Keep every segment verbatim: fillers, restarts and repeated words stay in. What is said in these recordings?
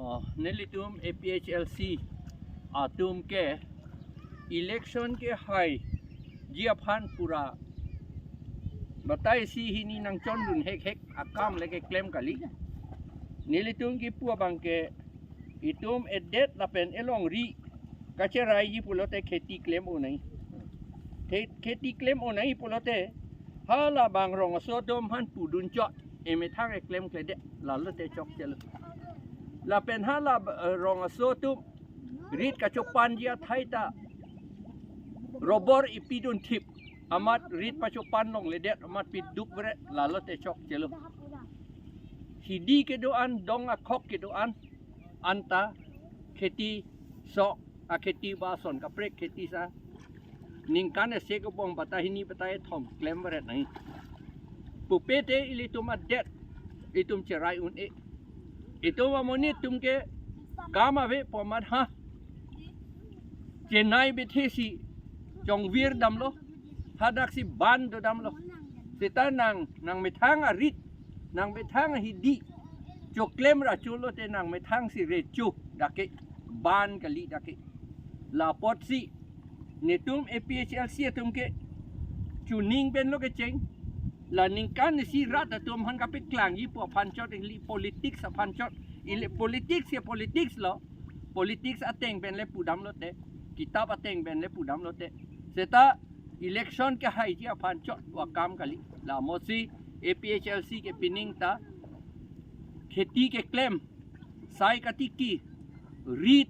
Oh, nelitum A P H L C atum ke election kehaiji aphan pura batai isi hini nangchondun hekhek akam le keklem kali. Nelitum kipu abang ke itum edet lapen elongri kacheraiji pulote kheti klem-o nai. Khe-, kheti klem-o nai pulote halabang rong aso atum aphan pudun chot, emethang eklem kledet, lalote chokchelo. Lapen hala, eh, rong aso atum rit kachopanji athai ta robor ipidun thip, amat rit pachopan longledet, amat piduk beret, lalote chokchelo. Hidi kedo-an, dong akhok kedo-an, anta kheti sok, akheti ba ason kaprek kheti sa ningkan isi kebong batai hini batai thom klem beret nai. Pupe te ilitum adet itum cherai un-e. Itum amonit atum ke kam ave pu amat ha chenai bethesi chongvir damlo, hadaksi ban dodamlo. Seta nang, nangmethang arit, nangmethang ahidi choklem ra cholote nangmethangsi recho dak ke, ban kali dak ke. La apotsi netum A P H L C atum ke chuning penlo kecheng. La ningkan isi rat atum aphan kapeklangji pu aphan chot, ili politics aphan chot. Ili politics ya politics lo. Politics ateng pen le pudamlote, kitap ateng pen le pudamlote. Seta election kehaiji aphan chot pu akam kali. La amatsi A P H L C ke pining ta kheti keklem, sai katiki, rit,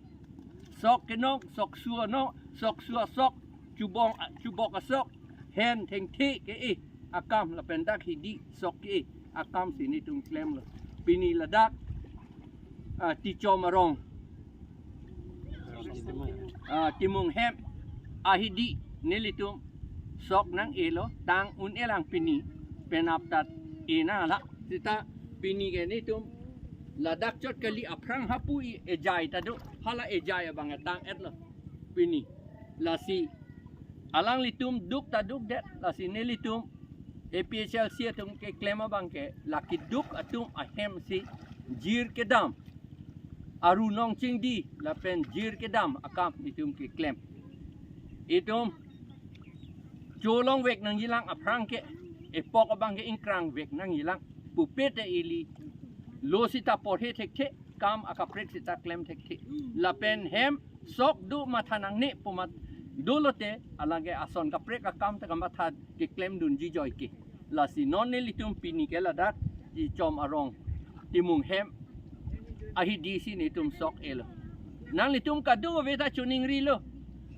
sok kenong, sok suo no, sok suo sok, chubong, chubok asok, hen thengthe ke-e akam lapen dak hidi sok ke-e akamsi netum klemlo. Pini ladak, ah, Tichom arong, ah, Timung hem ahidi nelitum sok nang-elo, tang un-elang pini, penap tat e nang la. Seta pini ke netum ladak chot kali, aphrang hapu i ejai ta do, hala ejai abang tang-etlo pini. Lasi alanglitum duk ta dukdet, lasi nelitum A P H L C atum keklem abang ke la keduk atum ahemsi jir kedam, aru nong chingdi lapen jir kedam akam itum keklem. Itum cholongvek nangjilang, aphrang ke epok abang ke ingkrangvek nangjilang. Pupe te ili lo sita porhe thekthe, kam akaprek sita klem thekthe. Lapen hem sok do matha nangne pu amat dolote, alangke ason kaprek akam ta kamatha keklemdunji joike. Lasi non nelitum pini ke ladak Tichom arong Timung hem ahidisi netum sok-elo. Nanglitum kadokave ta chuningrilo.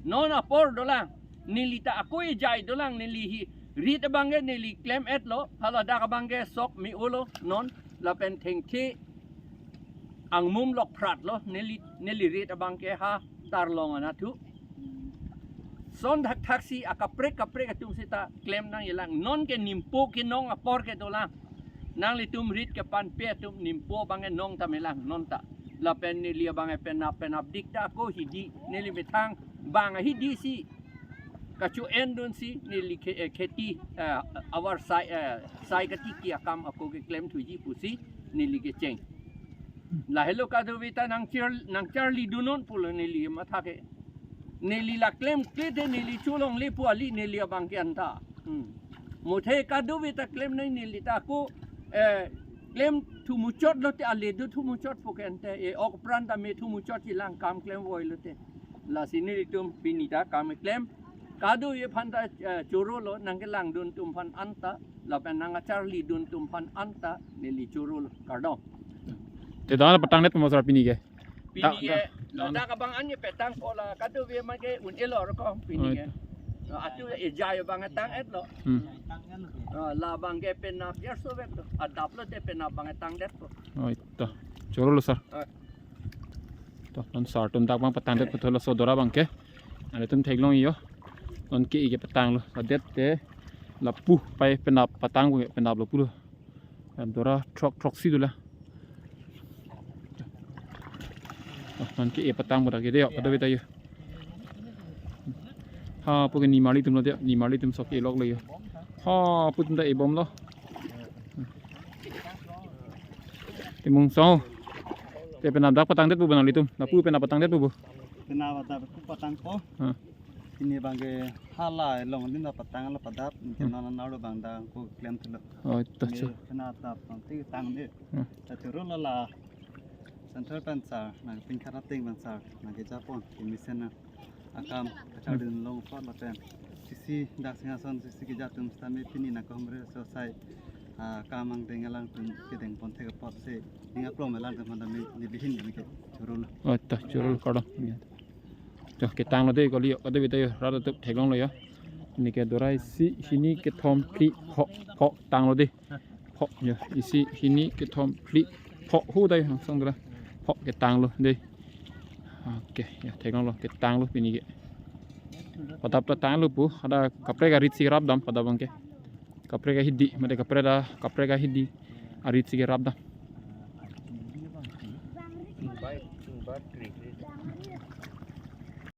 Non apor dolang, neli ta ako ejai dolang, neli hi rit abang ke neli klem-etlo, haladak abang ke sok me-olo non, lapen thengthe angmum lokphratlo neli, neli rit abang ke ha Tarlong anatthu. Son thakthaksi akaprek kaprek atum sita klem nangjilang. Non ke nimpo kenong apor ke dolang. Nanglitum rit kepanpe atum nimpo abang ke nong ta melang non ta. Lapen neli abang ke penap penapdik ta ako hidi, neli methang bang ahidisi kacho-endunsi neli khe-, eh, kheti, eh, avar sai, eh, sai katiki akam ako keklem thuji pusi neli kecheng. Lahelo kadokave ta nangchar, nangcharlidun non pulo neli matha ke. Neli la klemkle te neli cholongle pu ali neli abang ke anta. Hmm. Muthe kadokave ta klem nai, neli ta ako, eh, klem thumuchotlote ale do thumuchot pu ke ante, e-ok apran ta me thumuchotjilang kam klem voilote. Lasi nelitum pini ta kam klem. Kadokave aphan ta, eh, chorolo, nangkelangdun atum aphan anta, lapen nangkacharlidun atum aphan anta neli chorolo. Kardom. Te dan patangdet mo sar pini ke? Pini ke, da, da, da. Ladak abang an ye petangpo, la kadokave ma ke un-elo rokom pini ke. Oh, ito. Atu ejai abang tang-etlo. Hmm. Oh, labang ke penap ya so vet lo. Adaplote penap abang tangdetpo. Oh, ito. Chorolo sar. Oh. To, non sar atum dak abang patangdet puthot laso dora abang ke. Nanglitum theklong yo. Non ke-e ke patanglo. Adet te lapu pai penap patang ke penaplo pulo. Dora throk throksi dolang. To, non ke-e patang pu dak ke de yo, kadokave ta yo. Hapu ke nimarli atumlo de, nimarli atum sok ke-eloklo yo. Hapu atum ta ebomlo. Timung song. Te penap dak patangdet pu bo nanglitum. Lapu penap patangdet pu bo. Penap adap ko patangpo. Ha. Pini abang ke hala along adim ta patanglo padap. Ke non anarlo abang dak ko klemthulo. Oh, to cho. Penap adap tangte tangde. Hmm. Ta choro la la. Central pen sar, nangpingkhat ateng pen sar, nangkejapon, kemesen na. Akam kachardun long apot lapen. Sisi dak Singhason sisi keja atum sitame pini nangkehumri so sai. Ah, kamang deng alangtum kedengpon thek apotsi. Ning aklong alangtum mandami ni bihin kami ke choro lo. Oh, to choro lo, kardom. To ketanglo dei, kali yo, kade bita yo, rat atum theklonglo yo. Neke dorai isi, hini, kethom, phli, pho, pho tanglo dei. Pho yo, isi, hini, kethom, phli, pho hu dei, hangsong dura. Pho ketanglo dei. Okay, ya theklonglo, ketanglo pini ke. Padap ta tanglo pu, ada kaprek arit si rapdam padap abang ke. Kaprek ahidi, mate kaprek a, kaprek ahidi arit si rapdam.